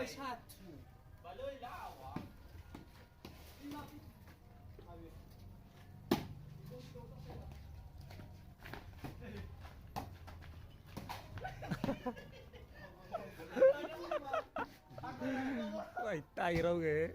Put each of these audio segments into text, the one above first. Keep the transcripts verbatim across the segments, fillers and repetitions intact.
Satu. Baloi lawa. Lima. Wah, tai rau ge.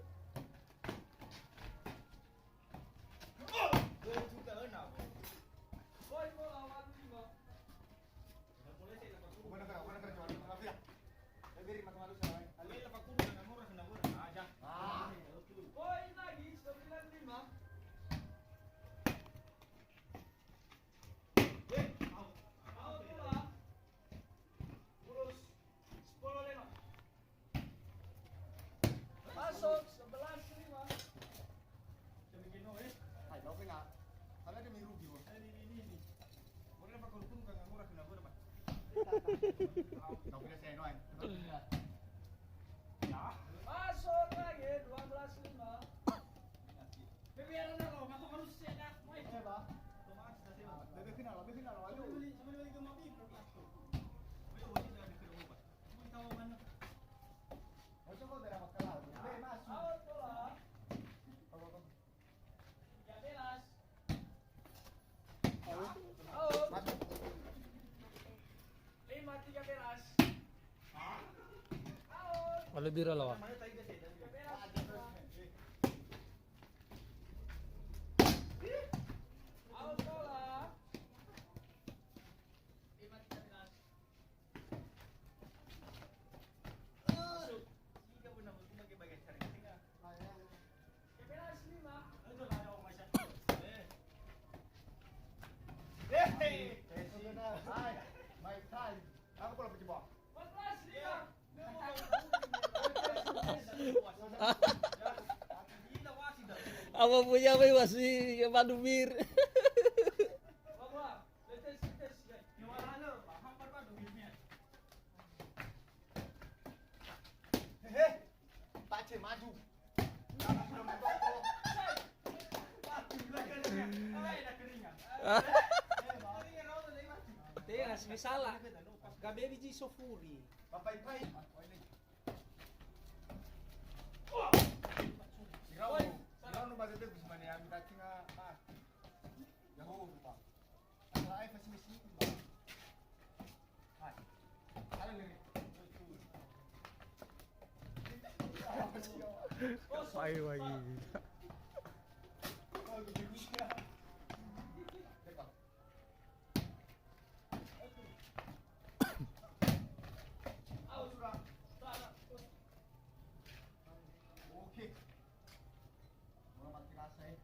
Masuk, sebelas lima. Hai, lau kena. Karena dia mirugi, Bos. Ini, ini, ini. Boleh dapat kurukun kan ngurah kena berapa? Kau kena saya noy. Ya. Masuk lagi, dua belas lima. Biar ada loh, maka harus saya dah. Baik, coba. Bebe kenal, bebe kenal, ayo. Coba beli, coba beli ke mobil. Ayo, ini dah ada ke rumah. Mau tahu mana? Masuk kau dalam masalah. Be, masuk. Out bola. Apa, apa? Tiga belas. Out. Masuk. Lima tiga belas. Out. Lebih rela, Wak. Tiga belas. Out bola. Lima tiga belas. Apa punya apa masih madu bir. Hehe, pace maju. Teras, misalnya, gabe biji sofuri. Papai-pai. Irawo, irawo no baca bagus mana ya, minta tinggal, ah. Jago, Pak. Ayo lagi. Oke. Mula mati rasa, eh.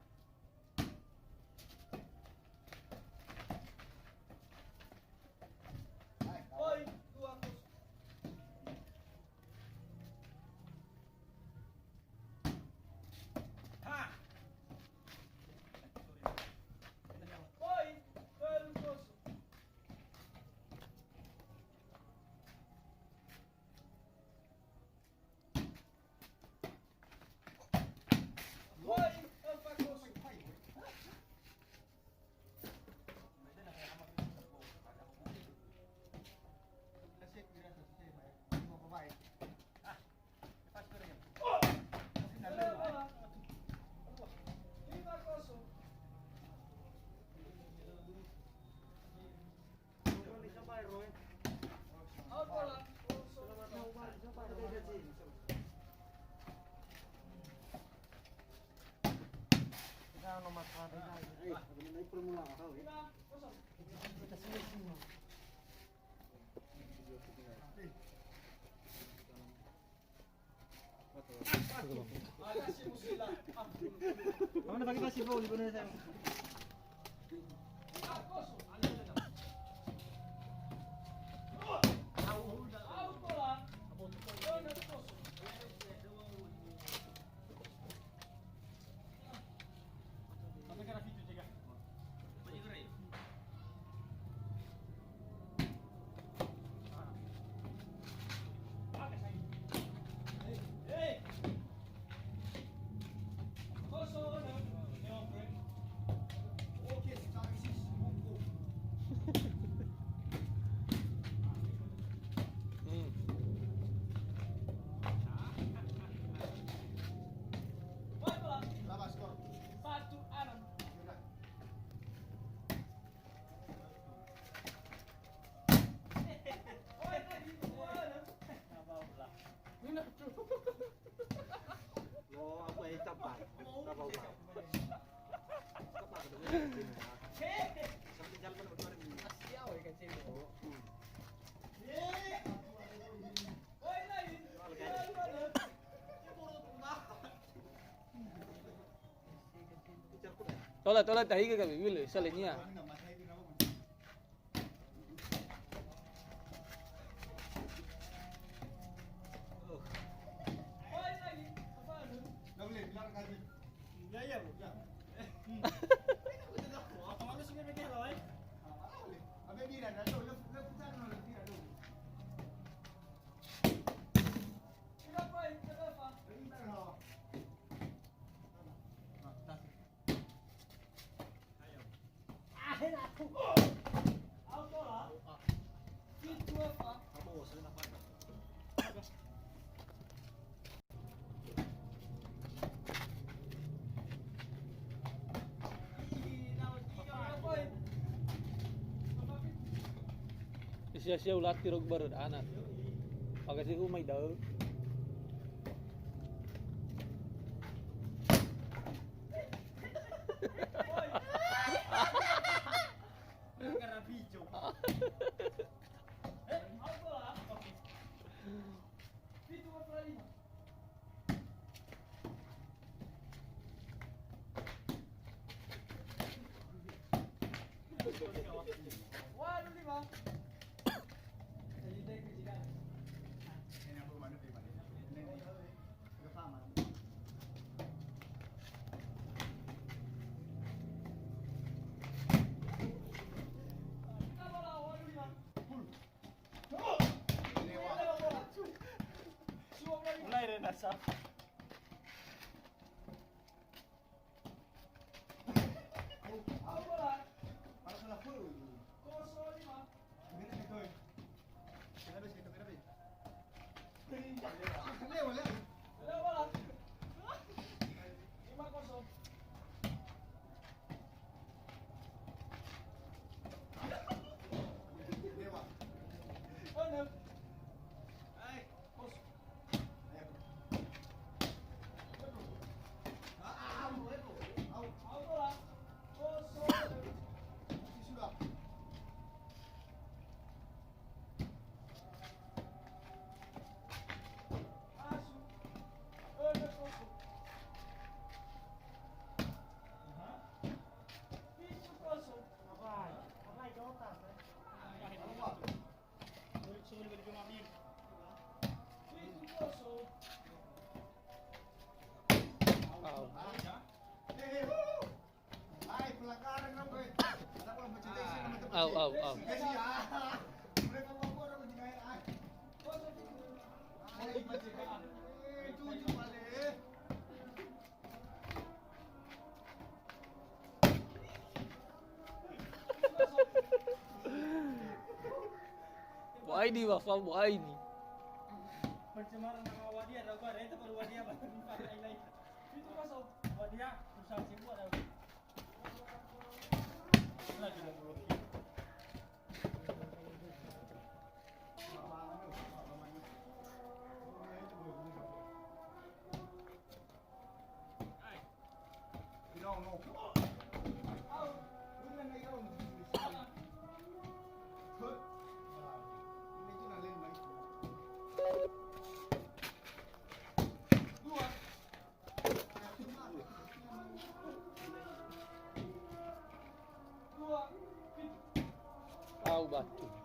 Hai, kawan. Oi, dua kosong. Ha. Oi, telu kosong. Mana bagi masih bau di mana saya? Tola, tola, tahi ke kami, wile, salenia. Sia-sia ulati rog baröd anak. Pakai si umai da'ö. Mulai Renasa. Au, au, au. Bo'aini, wa fao bo'aini. Pencemaran nama Wadia, Dago, ada itu baru Wadia, Bang. Itu masuk Wadia, perusahaan sibuk ada. Lagi dua puluh. Au batu.